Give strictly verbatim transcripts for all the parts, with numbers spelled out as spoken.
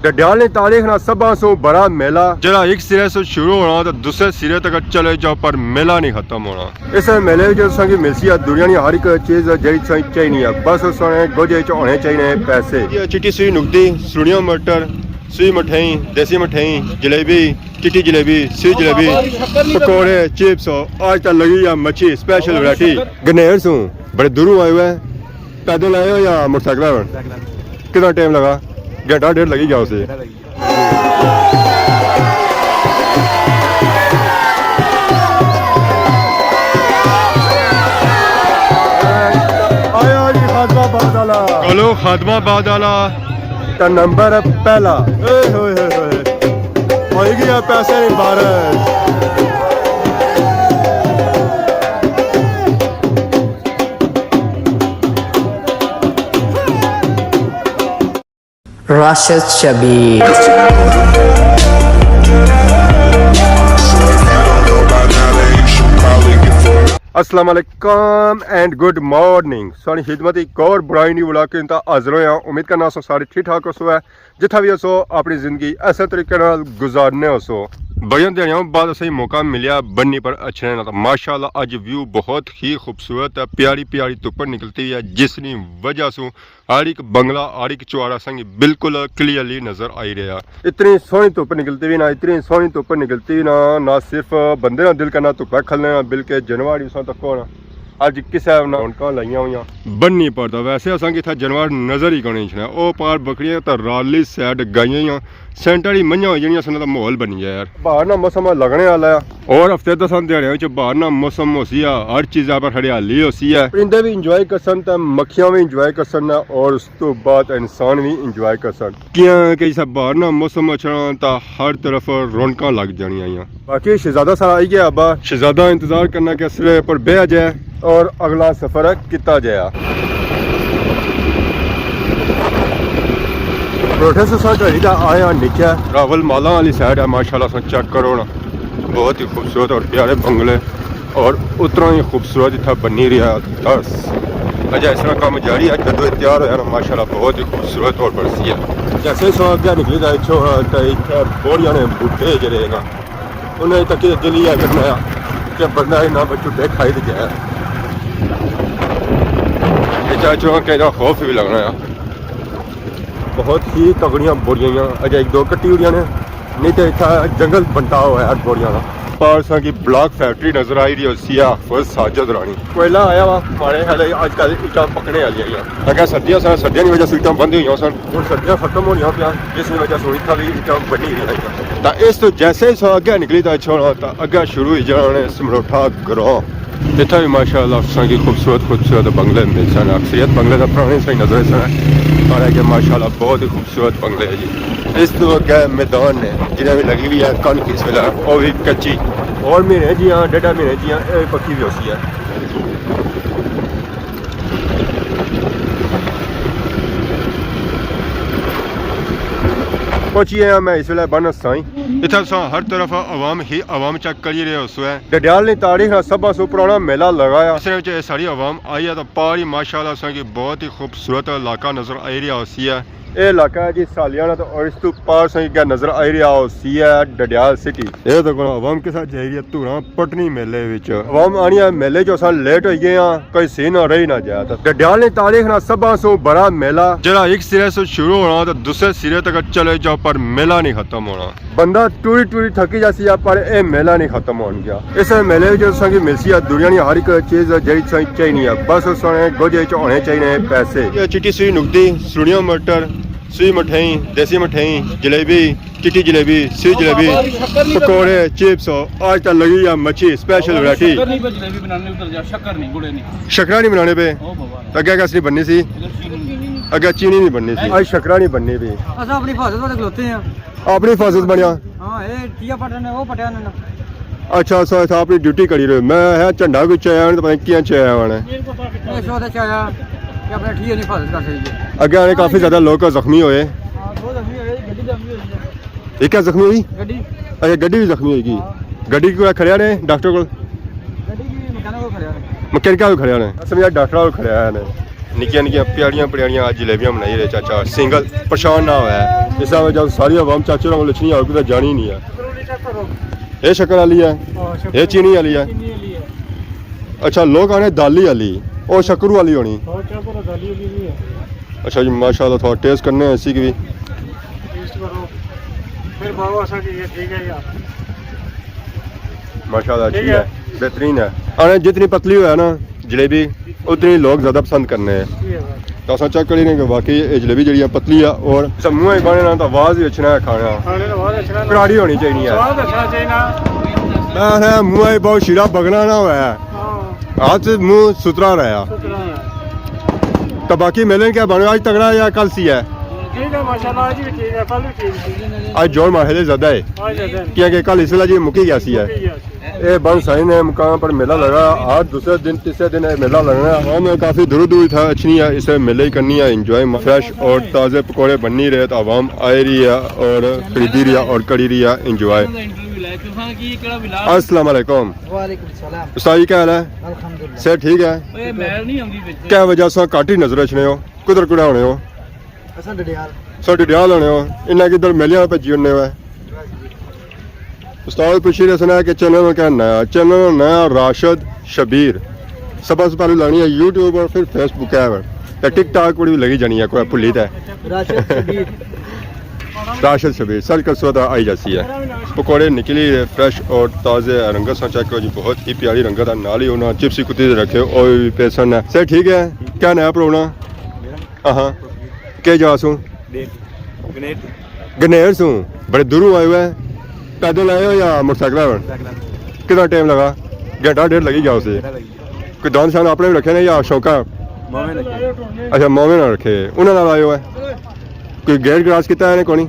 ڈڈیال نی تاریخ نا سبھاں سوں بڑا میلہ، جڑا ایک سرے سوں شروع ہونا تے دوسرے سرے تک چلے جاؤ، پر میلہ نہیں ختم ہونا۔ اس میلے وچ تساں کی ملسی ہے دنیا نی ہر ایک چیز جڑی تساں کی چاہینی ہے، بس اس نے گوجے وچ ہونے چاہیے پیسے۔ یہ چٹی سوئی نکتی، سوڑیاں مٹر، سوئی مٹھائی، دیسی مٹھائی، جلیبی، چٹی جلیبی، سوئی جلیبی، پکوڑے، چپس، آج تک لگی ہے مچھی اسپیشل ورائٹی۔ گنیر سوں بڑے دوروں آئے ہوئے ہیں، پیدل آئے ہو یا موٹر سائیکل آئے ہو؟ کتنا ٹائم لگا؟ گھنٹہ ڈیڑھ لگی گیا اسے۔ آیا جی خادم آباد والا۔ کولو خادم آباد والا۔ تا نمبر پہلا۔ اے ہوئے ہوئے ہوئے۔ ہوئی گیا پیسے نی بارش۔ راشد شبیر۔ السلام علیکم اینڈ گڈ مارننگ۔ سانی خدمت ایک اور برائی نہیں بلا کے انتا حاضر ہویا۔ امید کرنا سو سارے ٹھیک ٹھاک ہو سو ہے، جتھا بھی ہو سو اپنی زندگی ایسے طریقے نال گزارنے ہو سو۔ بڑیاں دیہاڑیاں بعد اسیں موقع ملیا بنی پر اچھنے نا، تو ماشاءاللہ اج ویو بہت ہی خوبصورت ہے، پیاری پیاری دھپ نکلتی ہے، جس نی وجہ سوں ہر ایک بنگلہ، ہر ایک چوارا سنگ بالکل کلیئرلی نظر آئی رہیا۔ اتنی سوہنی دھپ نکلتی وی نا، اتنی سوہنی دھپ نکلتی وی نا، نہ صرف بندے نا دل کرنا دھپا کھلنے نا، بلکہ جانور وی اساں تکو نا۔ اج کسے نا رونقاں لائیاں ہویاں۔ بنی پر تاں ویسے اساں کی اتھا جانور نظر ہی کونے اچھنا۔ او پار بکریاں تے رالی سائیڈ گائیاں ہیاں، سینٹ آلی منجھاں ہوئی جانیاں، اساں نا ماحول بنی جایا یار۔ بہار نا موسم لگنے آلا ہے۔ اور ہفتے دساں دیہاڑیاں وچ بہار نا موسم ہوسی ہے، ہر چیزاں پر ہریالی ہوسی ہے۔ پرندے وی انجوائے کرسن تے مکھیاں وی انجوائے کرسن اور اس تو بعد انسان وی انجوائے کرسن۔ کیاں کہ اس بہار نا موسم اچھنا تاں ہر طرف رونقاں لگ جانیاں ہیاں۔ باقی شہزادہ سارا آئی گیا ابا۔ شہزادہ انتظار کرنا کہ سرے پر بہیا جائے اور اگلا سفر کیتا جائے۔ پروٹھے سسا گھڑی دا آیا نکھیا۔ راول مالا والی سائیڈ ہے، ماشاءاللہ سا چیک کرو نا، بہت ہی خوبصورت اور پیارے بنگلے اور اتنا ہی خوبصورت اتھا بنی رہیا۔ دس اجے اس طرح کام جاری ہے، جدوں یہ تیار ہویا نا ماشاءاللہ بہت ہی خوبصورت اور برسی ہے۔ جیسے سو اگے نکلی دا اچھو ہاں تے اتھے بوڑیاں نے بوٹے جڑے نا انہیں تک یہ دل یہ کرنا ہے کہ بندہ انہاں پر جھٹے کھائی تے جائے۔ یہ چاچو کہ خوف بھی لگنا ہے۔ بہت ہی تگڑیاں بوریاں، اجے ایک دو کٹی ہوئی نے، نہیں تے اتھا جنگل بنتا ہوا ہے بوریاں دا۔ پار ساں کی بلاک فیکٹری نظر آئی رہی ہوسی ہے، حافظ ساجد رانی۔ کوئلہ آیا وا، ماڑے خیال ہے آج کل اٹاں پکنے والی ہیں۔ اگر سردیاں سن، سردیاں کی وجہ سے اٹاں بند ہوئی سن۔ ہن سردیاں ختم ہو رہی پیا، جس کی وجہ سے اتھا بھی اٹاں بنی رہی ہیں۔ تا اس تو جیسے ہی سو اگے نکلی تا چھوڑا تا اگے شروع ہی جانے سمروٹھا گراں۔ اتھا بھی ماشاءاللہ تساں کی خوبصورت خوبصورت بنگلے مل سن۔ اکثریت بنگلے دا پرانے سا ہی نظر سن، پر ہے کہ ماشاءاللہ بہت ہی خوبصورت بنگلے ہے جی۔ اس تو اگے میدان نے جنہیں بھی لگی ہوئی ہے کنک اس ویلے، وہ بھی کچی۔ اور مہینے جیاں، ڈیڈھا مہینے جیاں، اے پکی بھی ہوسی ہے۔ پہنچی گیا میں اس ویلے بن سائیں۔ اتھا تساں ہر طرف عوام ہی عوام چیک کری رہے ہو سو ہے۔ ڈڈیال نی تاریخ نا سبھاں سوں پرانا میلہ لگایا۔ اس وچ اے ساری عوام آئی ہے تو پار ہی ماشاءاللہ تساں کی بہت ہی خوبصورت علاقہ نظر آئی رہیا ہوسی ہے۔ اے علاقہ ہے جی سالیانہ تو اور اس تو پار تساں کی کیا نظر آئی رہیا ہوسی ہے ڈڈیال سٹی۔ اے تو کوئی عوام کے ساتھ جائی رہی ہے، دھوراں پٹنی میلے وچ۔ عوام آنی ہے میلے جو اساں لیٹ ہوئی گئے ہاں، کوئی سین نہ رہی نہ جایا۔ تے ڈڈیال نی تاریخ نا سبھاں سوں بڑا میلہ، جڑا ایک سرے سوں شروع ہونا تے دوسرے سرے تک چلے جاؤ، پر میلہ نہیں ختم ہونا۔ بندہ ٹوری ٹوری تھکی جاسی ہے، پر اے میلہ نہیں ختم ہون گیا۔ اس میلے وچ تساں کی ملسی ہے دنیا نی ہر ایک چیز جڑی تساں کی چاہینی ہے، بس اس نے گوجے وچ ہونے چاہیے پیسے۔ یہ چٹی سوئی نکتی، سوڑیاں مٹر، سوئی مٹھائی، دیسی مٹھائی، جلیبی، چٹی جلیبی، سوئی جلیبی، پکوڑے، چپس، آج تک لگی ہے مچھی اسپیشل ورائٹی۔ شکر نہیں پہ جلیبی بنانے، ادھر جا، شکر نہیں، گڑے نہیں۔ شکرا نہیں بنانے پہ؟ او بابا۔ اگے کس نہیں بننی سی؟ ادھر چینی نہیں۔ اگے چینی نہیں بننی سی۔ اج شکرا نہیں بننی پئی۔ اساں اپنی حفاظت والے کھلوتے ہیں۔ اپنی حفاظت بنیا؟ ہاں، اے ٹیا پٹن نے، او پٹیا نے۔ اچھا، سو اتھا اپنی ڈیوٹی کری رہے۔ میں ہے جھنڈا کوئی چایا ہونا، پتہ نہیں کیاں چایا ہونا ہے۔ اے شو تے چایا کہ اپنے ٹھیے نی حفاظت کر سکیے۔ اگے آنے کافی زیادہ لوگ زخمی ہوئے۔ ہاں، بہت زخمی ہوئے، گڈی زخمی ہوئی ہے۔ یہ کیا زخمی ہوئی؟ گڈی۔ اچھا، گڈی بھی زخمی ہوئی گئی۔ ہاں۔ گڈی کو کھڑیا نے ڈاکٹر کو؟ گڈی کی مکینک کو کھڑیا نے۔ مکینک کو کھڑیا نے۔ سمجھا ڈاکٹر کو کھڑیا نے۔ نکیاں نکیاں پیاریاں پیاریاں جلیبیاں بنائی رہے چاچا، سنگل، پریشان نہ ہویا۔ اس وجہ ساری عوام چاچے ہوراں کول اچھنی ہے، اور کدھر جانی نہیں ہے۔ اے شکر والی ہے، اے چینی والی ہے۔ اچھا، لوگ آنے دالی والی، او شکر والی ہونی۔ اچھا جی، ماشاءاللہ، تھوڑا ٹیسٹ کرنے ہیں اسی کی بھی۔ ٹیسٹ کرو، پھر بابا سا کہ یہ ٹھیک ہے یا؟ ماشاءاللہ، اچھی ہے، بہترین ہے۔ اور جتنی پتلی ہوا ہے نا جلیبی، اتنی لوگ زیادہ پسند کرنے ہیں۔ تو اساں چیک کری رہے ہیں کہ واقعی یہ جلیبی جڑی ہے پتلی ہے، اور اساں منہ ہی بانے نا تو آواز ہی اچھنا ہے کھانا۔ کھانے کا آواز اچھنا ہے۔ کراڑی ہونی چاہیے۔ سواد اچھنا چاہیے نا۔ میں آخیا منہ ہی بہت شیرہ بگنا نہ ہوا ہے۔ ہاں۔ ہاتھ منہ ستھرا رہا۔ ستھرا رہا۔ تو باقی میلے کیا بنے، آج تگڑا یا کل سی ہے؟ ٹھیک ہے، ماشاءاللہ، آج بھی ٹھیک ہے، کل بھی ٹھیک سی۔ آج جوڑ ماحول زیادہ ہے۔ آج زیادہ ہے۔ کیونکہ کل اس ویلے جی مکی گیا سی ہے۔ مکی گیا سی۔ اے بن سائن ہے مقام پر میلہ لگا، ہر دوسرے دن، تیسرے دن اے میلہ لگنا۔ عوام کافی دور دور تھا اچھنی ہے، اسے میلے ہی کرنی ہے انجوائے۔ فریش اور تازے پکوڑے بننی رہے تو عوام آئی رہی ہے اور خریدی رہی ہے اور کری رہی ہے انجوائے۔ السلام علیکم۔ وعلیکم السلام۔ استاد جی، کیا حال ہے؟ الحمدللہ۔ صحت ٹھیک ہے؟ اے محل نہیں آندی وچ۔ کیا وجہ سے گھٹ ہی نظر اچھنے ہو؟ کدھر کڑا ہونے ہو؟ اساں ڈڈیال۔ سر ڈڈیال ہونے ہو، انہاں کی ادھر میلے آ بھجی ہونے ہو۔ استاد پوچھی رہے سنا کہ چینل میں کیا نیا؟ چینل میں نیا راشد شبیر۔ سب سے پہلے لانی ہے یوٹیوب اور پھر فیس بک ہے، یا ٹک ٹاک پر بھی لگی جانی ہے، کوئی بھلی تے۔ راشد شبیر۔ راشد شبیر، سرچ کرسو تو آئی جاسی ہے۔ پکوڑے نکلی رہے فریش اور تازے، رنگت سا چیک کرو جی، بہت ہی پیاری رنگت ہے۔ نال ہی انہاں چپسی کتی دے رکھے، او بھی پیسن ہے۔ سر ٹھیک ہے، کیا نیا پروگرام؟ ہاں ہاں۔ کیا جا سوں؟ گنیر سوں۔ بڑے دوروں آئے ہوئے؟ پیدل آئے ہو یا موٹر سائیکل آئے ہو؟ کتنا ٹائم لگا؟ گھنٹہ ڈیڑھ لگی گیا اسے۔ کوئی دان شان اپنے بھی رکھے نے یا شوقہ؟ مووے نے رکھے۔ اچھا، مووے نے رکھے۔ انہاں نال آئے ہوئے؟ کوئی گیٹ کراس کیتا ہے نے کونی؟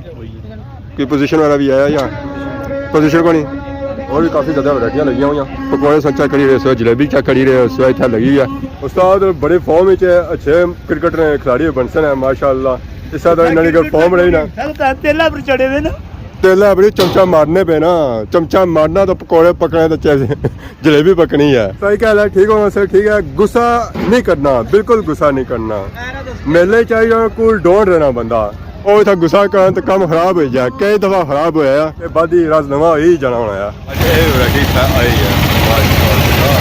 کوئی پوزیشن والا بھی آیا یا پوزیشن کونی؟ اور بھی کافی زیادہ ورائٹیاں لگیاں ہوئیاں۔ پکوڑے سب چیک کری رہے سو، جلیبی چیک کری رہے سو، اتھا لگی ہوئی ہے۔ استاد بڑے فارم وچ ہے، اچھے کرکٹر کھلاڑی بنسن ہے ماشاءاللہ۔ اس طرح انہاں نے اگر فارم رہی نا۔ تیلا پر چڑھے ہوئے نا۔ تیلا پر چمچا مارنے پہ نا، چمچا مارنا تو پکوڑے پکنے تو چیزیں۔ جلیبی پکنی ہے۔ صحیح کہہ رہا ہے، ٹھیک ہونا سر، ٹھیک ہے، غصہ نہیں کرنا، بالکل غصہ نہیں کرنا۔ میلے چاہیے کول ڈاؤن رہنا بندہ، او اتھا غصہ کرن تے کم خراب ہوئی جائے، کئی دفعہ خراب ہویا ہے۔ اے بعد ہی راز نواں ہوئی جانا ہونا ہے۔ اچھا، اے ورائٹی تھا آئی ہے، ماشاءاللہ۔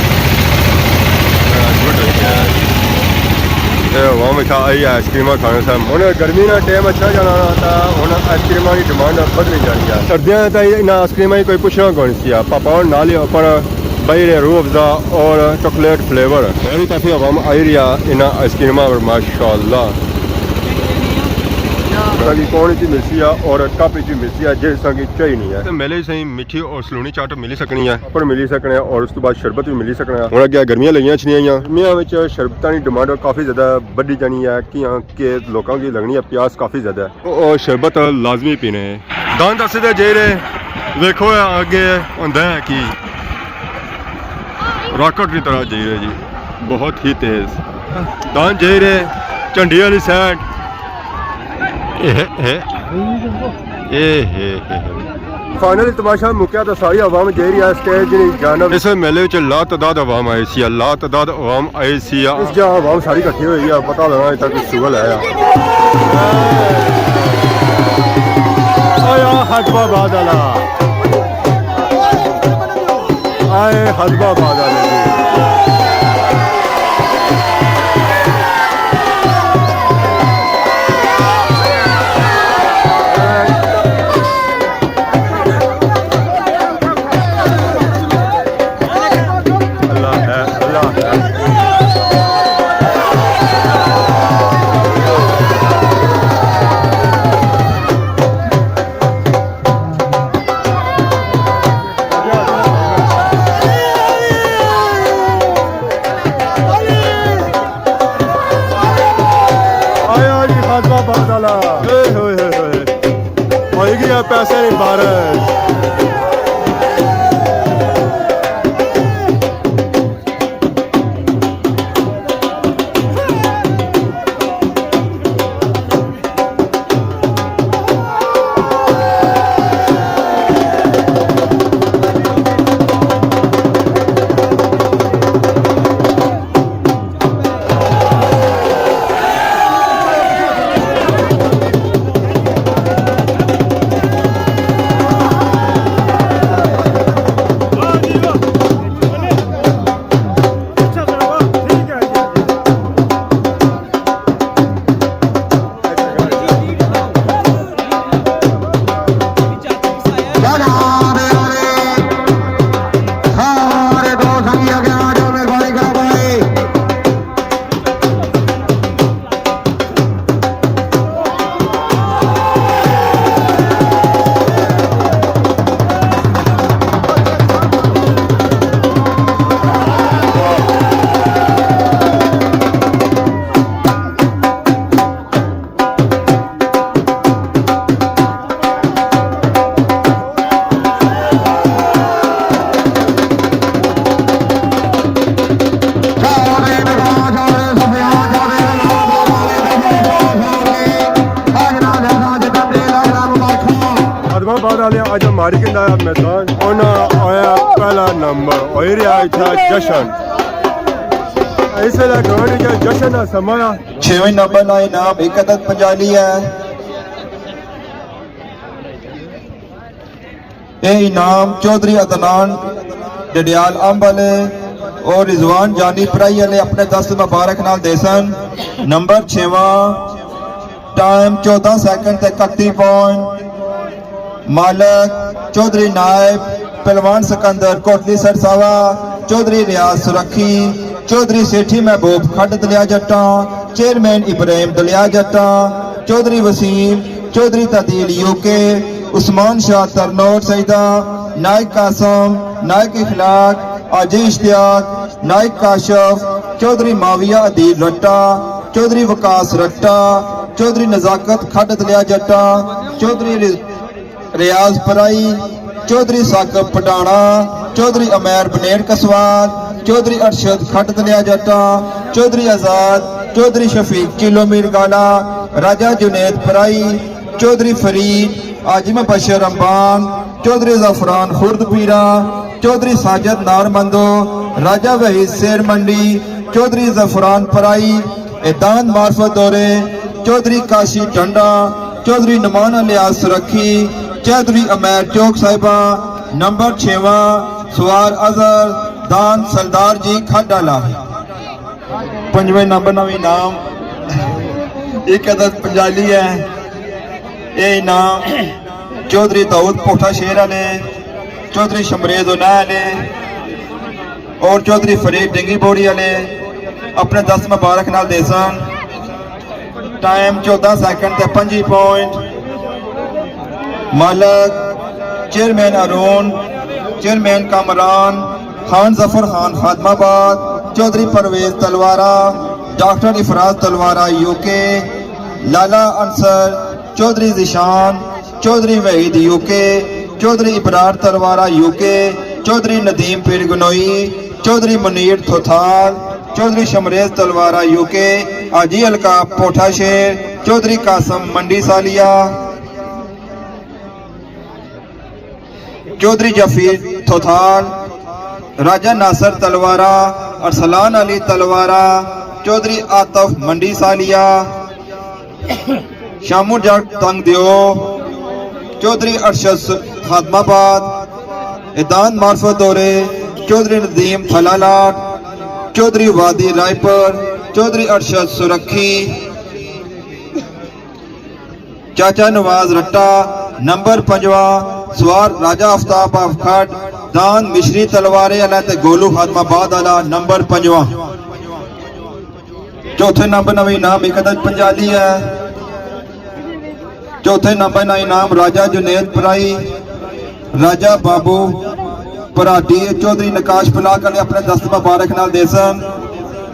بڑا گڈ ہوئی ہے۔ اے عوام اتھا آئی ہے آئس کریماں کھانے سے۔ ہن گرمی نا ٹائم اچھا جانا ہونا تھا، ہن آئس کریماں کی ڈیمانڈ بدلنی جانی ہے۔ سردیاں تاں انہاں آئس کریماں کی کوئی پچھنا کونی سی۔ پاپا ہن نال ہی اوپر بئی رہے روح افزا اور چاکلیٹ فلیور۔ اور بھی کافی عوام آئی رہی ہے انہاں آئس کریماں پر، ماشاءاللہ۔ ساں کی کون اچ ملسی ہے اور کپ اچ ملسی ہے، جیڑی ساں کی چاہی نہیں ہے۔ تے میلے سائیں میٹھی اور سلونی چاٹ ملی سکنی ہے۔ اپر ملی سکنے ہیں اور اس تو بعد شربت بھی ملی سکنا ہے۔ ہن اگے گرمیاں لگیاں اچھنیاں ہوئیاں۔ گرمیاں وچ شربتاں دی ڈیمانڈ کافی زیادہ بڑھی جانی ہے، کیاں کہ لوکاں کی لگنی ہے پیاس کافی زیادہ ہے۔ او، او شربت لازمی پینے۔ دان دسے دے جائی رہے، ویکھو اگے ہوندا ہے کی۔ راکٹ نی طرح جائی رہے جی، بہت ہی تیز۔ دان جائی رہے، جھنڈی والی سائیڈ۔ اے ہے، اے ہے، اے ہے۔ فائنل تماشا مکیا تو ساری عوام جائی رہی ہے سٹیج نی جانب۔ اس میلے وچ لا تعداد عوام آئی سی، لا تعداد عوام آئی سی۔ اس جا عوام ساری کٹھی ہوئی ہے، پتہ لگا اتنا کچھ سول ہے۔ آیا حسب آباد والا، آئے حسب آباد والے جی۔ اللہ ہے، اللہ ہے۔ آیا جی خاصا بادل۔ اے ہوئے ہوئے ہوئے۔ ہوئی گیا پیسے نی بارش۔ اسلام آباد والے اج ہماری کنڈا میدان، انہاں آیا پہلا نمبر، ہوئی رہیا اتھا جشن۔ اس ویلے گراؤنڈ وچ جشن دا سماں آ۔ چھیویں نمبر نا انعام ایک عدد پنجالی ہے۔ اے انعام چوہدری عدنان ڈڈیال امب والے اور رضوان جانی پرائی والے اپنے دست مبارک نال دیسن۔ نمبر چھیواں، ٹائم چودہ سیکنڈ تے اکتی پوائنٹ۔ مالک چوہدری نائب، پہلوان سکندر کوٹلی سرساوا، چوہدری ریاض سرکھی، چوہدری سیٹھی محبوب کھڈ دلیا جٹاں، چیئرمین ابراہیم دلیا جٹاں، چوہدری وسیم، چوہدری تعدیل یو کے، عثمان شاہ ترنور سیدہ، نائک قاسم، نائک اخلاق، حاجی اشتیاق، نائک کاشف، چوہدری معاویہ ادیل رٹا، چوہدری وقاص رٹا، چوہدری نزاکت کھڈ دلیا جٹاں، چوہدری رز-، ریاض پرائی، چوہدری ثاقب پٹھانا، چوہدری عمیر بنیڑ کسوال، چوہدری ارشد کھٹ دلیا جٹاں، چوہدری آزاد، چوہدری شفیق چیلو میر گالا، راجہ جنید پرائی، چوہدری فرید، حاجی مبشر امبان، چوہدری زعفران خرد پیرا، چوہدری ساجد نارمندو، راجہ وحید سیر منڈی، چوہدری زعفران پرائی، اے داند معرفت دورے، چوہدری کاشی ٹنڈا، چوہدری نمان الیاس سرکھی، چوہدری عمیر چوک صاحبہ، نمبر چھیواں، سوار اظہر، داند سردار جی کھڈ آلا۔ پنجویں نمبر نا انعام ایک عدد پنجالی ہے۔ اے انعام چوہدری داؤد پوٹھا شیر آلے، چوہدری شمریز اناں آلے اور چوہدری فرید ڈنگی بوڑی آلے اپنے دست مبارک نال دیسن۔ ٹائم چودہ سیکنڈ تے پنجی پوائنٹ۔ مالک چیئرمین ارون، چیئرمین کامران، خان ظفر خان خادم آباد، چوہدری پرویز تلوارہ، ڈاکٹر افراز تلوارہ یو کے، لالا انصر، چوہدری ذیشان، چوہدری وحید یو کے، چوہدری ابرار تلوارہ یو کے، چوہدری ندیم پیر گنوئی، چوہدری منیر تھوتھال، چوہدری شمریز تلوارہ یو کے، حاجی القاف پوٹھا شیر، چوہدری قاسم منڈی سالیا، چوہدری جفیر تھوتھال، راجہ ناصر تلوارہ، ارسلان علی تلوارہ، چوہدری عاطف منڈی سالیا، شامو جٹ تنگ دیو، چوہدری ارشد خادم آباد، اے داند معرفت دورے، چوہدری ندیم تھلالاٹ، چوہدری وادی رائے پور، چوہدری ارشد سرکھی، چاچا نواز رٹا، نمبر پنجواں، سوار راجہ آفتاب آف کھڈ، داند مشری تلوارے آلا تے گولو خادم آباد آلا، نمبر پنجواں۔ چوتھے نمبر نا وی انعام ایک عدد پنجالی ہے۔ چوتھے نمبر نا انعام راجہ جنید پرائی، راجہ بابو پراٹی، چوہدری نقاش پلاک آلے اپنے دست مبارک نال دیسن۔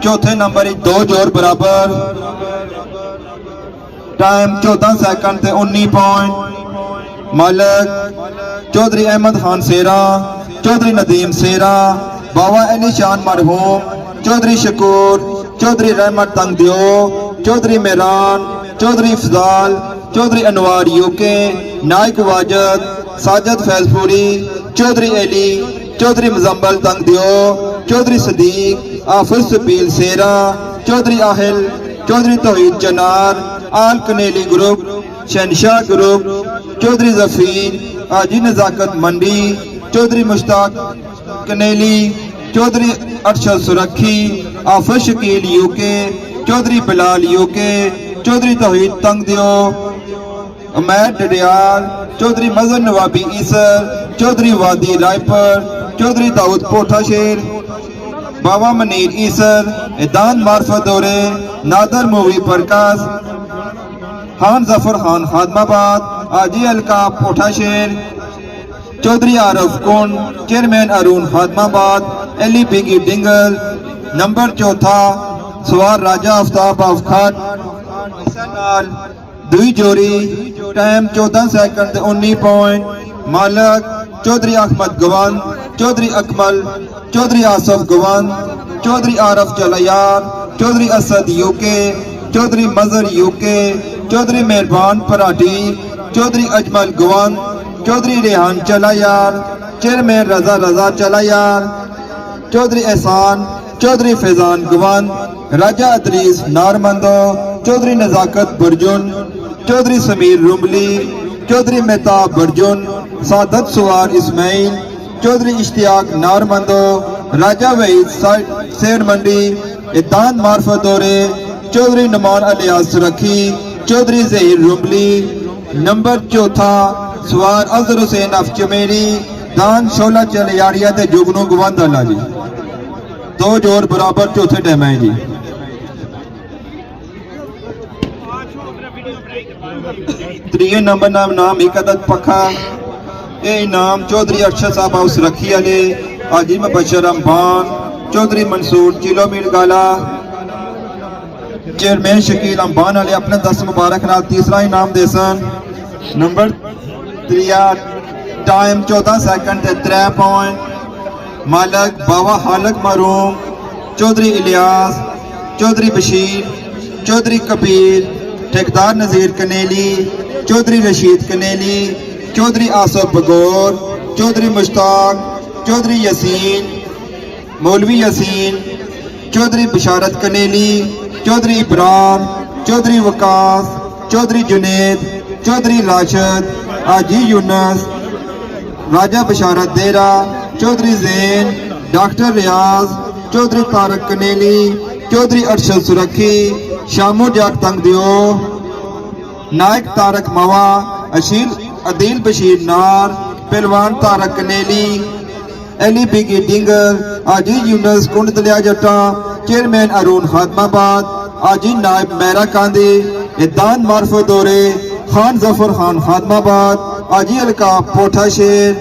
چوتھے نمبر اچ دو جوڑ برابر۔ ٹائم چودہ سیکنڈ تے انی پوائنٹ۔ مالک چوہدری احمد خان سیرا، چوہدری ندیم سیرا، بابا علی شان مرحوم، چوہدری شکور، چوہدری رحمت تنگ دیو، چوہدری میران، چوہدری افضال، چوہدری انوار یو کے، نائک واجد، ساجد فیض پوری، چوہدری علی، چوہدری مزمبل تنگ دیو، چوہدری صدیق، حافظ سپیل سیرا، چوہدری آہل، چوہدری توحید چنار، آل کنیلی گروپ، شہنشاہ گروپ، چوہدری ظفیر، حاجی نزاکت منڈی، چوہدری مشتاق کنیلی، چوہدری ارشد سرکھی، حافظ شکیل یو کے، چوہدری بلال یو کے، چوہدری توحید تنگ دیو، عمیر ڈڈیال، چوہدری مظہر نوابی ایسر، چوہدری وادی رائے پور، چوہدری داؤد پوٹھا شیر، بابا منیر ایسر، اے داند معرفت دورے، نادر مووی پرکاس، خان ظفر خان خادم آباد، حاجی القاف پوٹھا شیر، چوہدری عارف کنڈ، چیئرمین ارون خادم آباد، علی بیگی ڈنگل، نمبر چوتھا، سوار راجہ آفتاب آف کھٹ، نال دوئی جوڑی، ٹائم چودہ سیکنڈ تے انی پوائنٹ، مالک چوہدری احمد گوند، چوہدری اکمل، چوہدری آصف گوند، چوہدری عارف جلیار، چوہدری اسد یو کے، چوہدری مظہر یو کے، چوہدری مہربان پراٹی، چوہدری اجمل گوند، چوہدری ریحان چلایار، چیئرمین رضا رضا چلایار، چوہدری احسان، چوہدری فیضان گوند، راجہ ادریس نارمندو، چوہدری نزاکت برجن، چوہدری سمیر رمبلی، چوہدری مہتاب برجن، سعادت سوار اسماعیل، چوہدری اشتیاق نارمندو، راجہ وحید سیٹ، سیٹ منڈی، ادان معرفت دورے، چوہدری نعمان الیاس سرکھی، چوہدری ظہیر رمبلی، نمبر چوتھا، سوار اظہر حسین اف چمیری، دان شعلہ چلیاریا تے جگنو گوند آلا جی۔ دو جوڑ برابر چوتھے ٹائم ہے جی۔ تریے نمبر نام، نام ایک عدد پکھا۔ اے انعام چوہدری ارشد صاحب ہاؤس رکھی آلے، حاجی مبشر امبان، چوہدری منصور چلو میل گالا، چیئرمین شکیل امبان آلے اپنے دست مبارک نال تیسرا انعام دیسن۔ نمبر تریا، ٹائم چودہ سیکنڈ تے ترے پوائنٹ۔ مالک باوا خالق محروم، چوہدری الیاس، چوہدری بشیر، چوہدری کبیر، ٹھیکیدار نذیر کنیلی، چوہدری رشید کنیلی، چوہدری آصف بگور، چوہدری مشتاق، چوہدری یاسین، مولوی یاسین، چوہدری بشارت کنیلی، چوہدری ابرار، چوہدری وقاص، چوہدری جنید، چوہدری راشد، حاجی یونس، راجہ بشارت دیرہ، چوہدری زین، ڈاکٹر ریاض، چوہدری طارق کنیلی، چوہدری ارشد سرکھی، شامو جٹ تنگ دیو، نائک طارق موا، اشیل عدیل بشیر نار، پہلوان طارق کنیلی، علی بیگی ڈینگر، حاجی یونس کنڈ دلیا جٹاں، چیئرمین ارون خادم آباد، حاجی نائب میرا کاندھی، ادان معرفت دورے، خان ظفر خان خادم آباد، حاجی القاف پوٹھا شیر،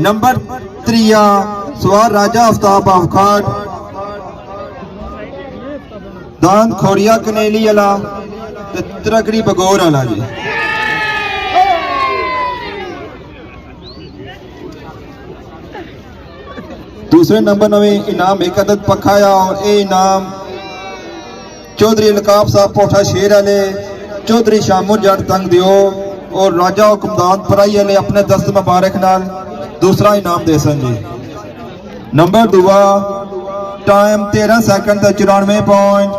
نمبر تریا، سوار راجہ آفتاب آف کھاٹ، داند کھوڑیا کنیلی آلا تے ترکڑی بگور آلا جی۔ دوسرے نمبر نویں انعام ایک عدد پکھا آیا اور اے انعام چوہدری القاف صاحب پوٹھا شیر آلے، چوہدری شامو جٹ تنگ دیو اور راجہ حکمدان پرائی آلے اپنے دست مبارک نال دوسرا انعام دیسن جی۔ نمبر دوا، ٹائم تیرہ سیکنڈ تے چورانوے پوائنٹ،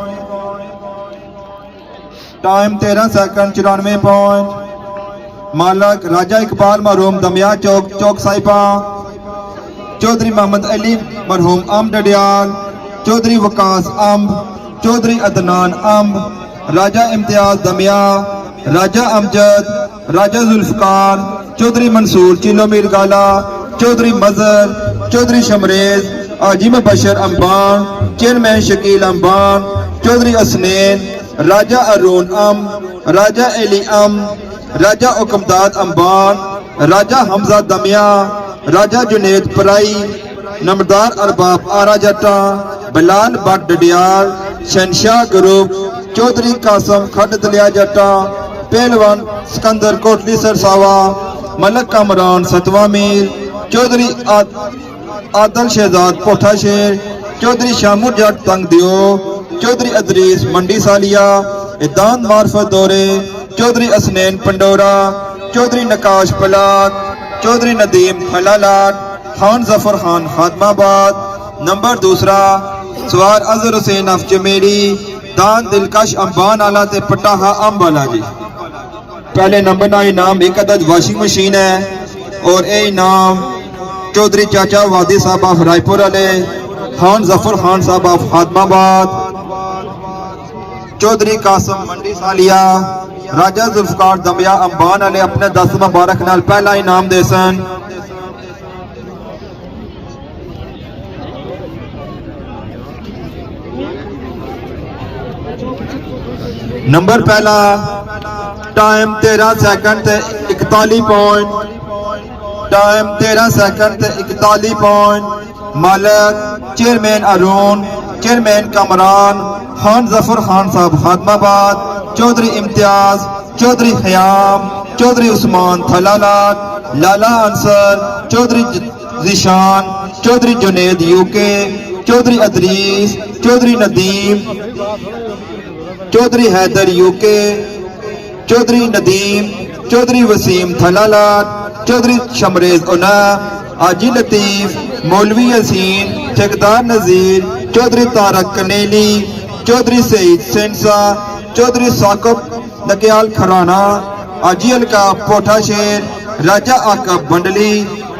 ٹائم تیرہ سیکنڈ چورانوے پوائنٹ۔ مالک راجہ اقبال مرحوم دمیا چوک، چوک صاحبہ، چوہدری محمد علی مرحوم امب ڈڈیال، چوہدری وقاص امب، چوہدری عدنان امب، راجہ امتیاز دمیا، راجہ امجد، راجہ ذوالفقار، چوہدری منصور چلو میر گالا، چوہدری مظہر، چوہدری شمریز، حاجی مبشر امبان، چیئرمین شکیل امبان، چوہدری حسنین، راجہ ارون ام، راجہ علی ام، راجہ حکمداد امبان، راجہ حمزہ دمیا، راجہ جنید پرائی، نمبردار ارباب آرا جٹاں، بلال بٹ ڈڈیال، شہنشاہ گروپ، چوہدری قاسم کھڈ دلیا جٹاں، پہلوان سکندر کوٹلی سرساوا، ملک کامران ستواں میل، چوہدری آد-، عادل شہزاد پوٹھا شیر، چوہدری شامو جٹ تنگ دیو، چوہدری ادریس منڈی سالیا، ادان معرفت دورے، چوہدری حسنین پنڈورا، چوہدری نقاش پلاک، چوہدری ندیم پھلالاٹ، خان ظفر خان خادم آباد، نمبر دوسرا، سوار اظہر حسین اف چمیری، دان دلکش امبان آلا تے پٹاخا امب آلا جی۔ پہلے نمبر نا انعام ایک عدد واشنگ مشین ہے اور اے انعام چوہدری چاچا وادی صاحب آف رائے پور آلے، خان ظفر خان صاحب آف خادم آباد، چوہدری قاسم منڈی سالیا، راجہ ذوالفقار دمیا امبان آلے اپنے دست مبارک نال پہلا انعام دیسن۔ نمبر پہلا، ٹائم تیرہ سیکنڈ تے اکتالی پوائنٹ، ٹائم تیرہ سیکنڈ تے اکتالی پوائنٹ، مالک چیئرمین ارون، چیئرمین کامران، خان ظفر خان صاحب خادم آباد، چوہدری امتیاز، چوہدری خیام، چوہدری عثمان تھلالاٹ، لالا انصر، چوہدری ذیشان، چوہدری جنید یو کے، چوہدری ادریس، چوہدری ندیم، چوہدری حیدر یو کے، چوہدری ندیم، چوہدری وسیم تھلالاٹ، چوہدری شمریز انعام، حاجی لطیف، مولوی حسین، ٹھیکیدار نذیر، چوہدری طارق کنیلی، چوہدری سعید سینسا، چوہدری ثاقب نکیال کھرانا، حاجی القاف پوٹھا شیر، راجہ عاقب بنڈلی،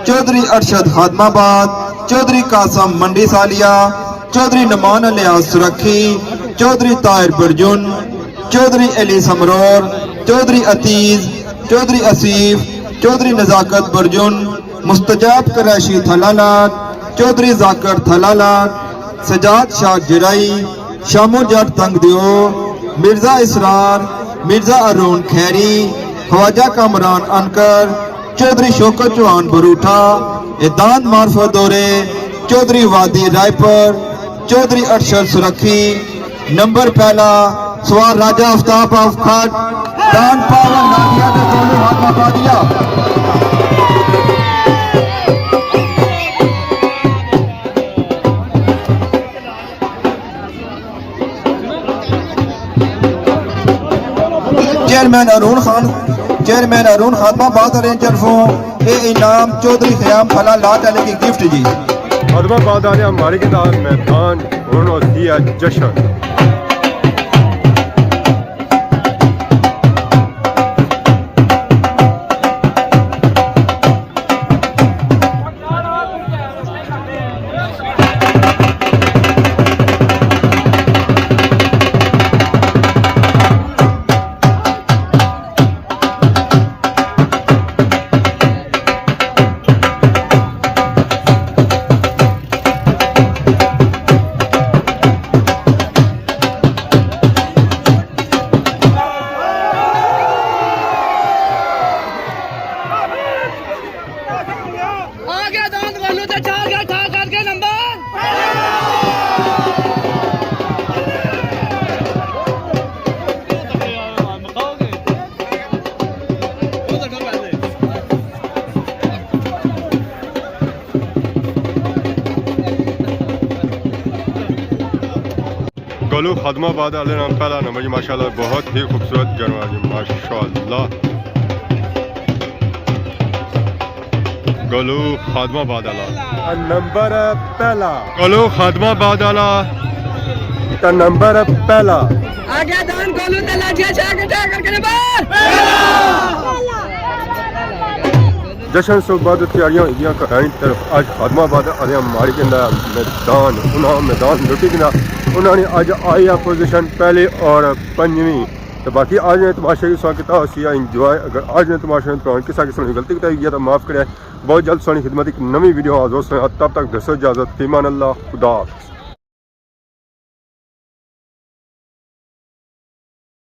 چوہدری ارشد خادم آباد، چوہدری قاسم منڈی سالیا، چوہدری نعمان الیاس سرکھی، چوہدری طاہر برجن، چوہدری علی سمرور، چوہدری عتیز، چوہدری اصیف، چوہدری نزاکت برجن، مستجاب قریشی تھلالات، چوہدری ذاکر تھلالات، سجاد شاہ جرائی، شامو جٹ تنگ دیو، مرزا اسرار، مرزا ارون کھیری، خواجہ کامران انکر، چوہدری شوکت چوہان بروٹھا، اے داند معرفت دورے، چوہدری وادی رائے پر، چوہدری ارشد سرکھی، نمبر پہلا، سوار راجہ آفتاب آف کھٹ، دان پاون نادیہ دے کولوں ہاتھ مبادلہ۔ چیئرمین ارون خان، چیئرمین ارون خادم آباد آلے طرفوں اے انعام چوہدری خیام پھلا لاٹ آلے کی گفٹ جی۔ خادم آباد آلے ہماری کے ساتھ میدان ہن ہوسی ہے جشن۔ آ گیا داند گولو تے چار گیا ٹھا کر کے نمبر۔ گولو خادم آباد آلے نال پہلا نمبر جی، ماشاءاللہ، بہت ہی خوبصورت جانور جی، ماشاءاللہ۔ گولو خادم آباد آلا۔ نمبر پہلا۔ گولو خادم آباد آلا۔ تے نمبر پہلا۔ آ گیا دان گولو تے لاٹھیاں چھا کے ٹھا کر کے نمبر۔ جشن سوں بعد تیاریاں ہوئی گیاں کرائی طرف۔ اج خادم آباد آلے ماری جندا میدان، انہاں میدان لٹی گیا۔ انہاں نے اج آئی اپوزیشن پہلے اور پنجویں۔ تو باقی اج نے تماشے کی سوا کیتا ہوسی انجوائے۔ اگر اج نے تماشے نے دوران کسا قسم کی غلطی کتائی گئی ہے تو معاف کرے۔ بہت جلد سانی خدمت ایک نوی ویڈیو حاضر ہوساں۔ تب تک دسو اجازت، فی امان اللہ، خدا حافظ۔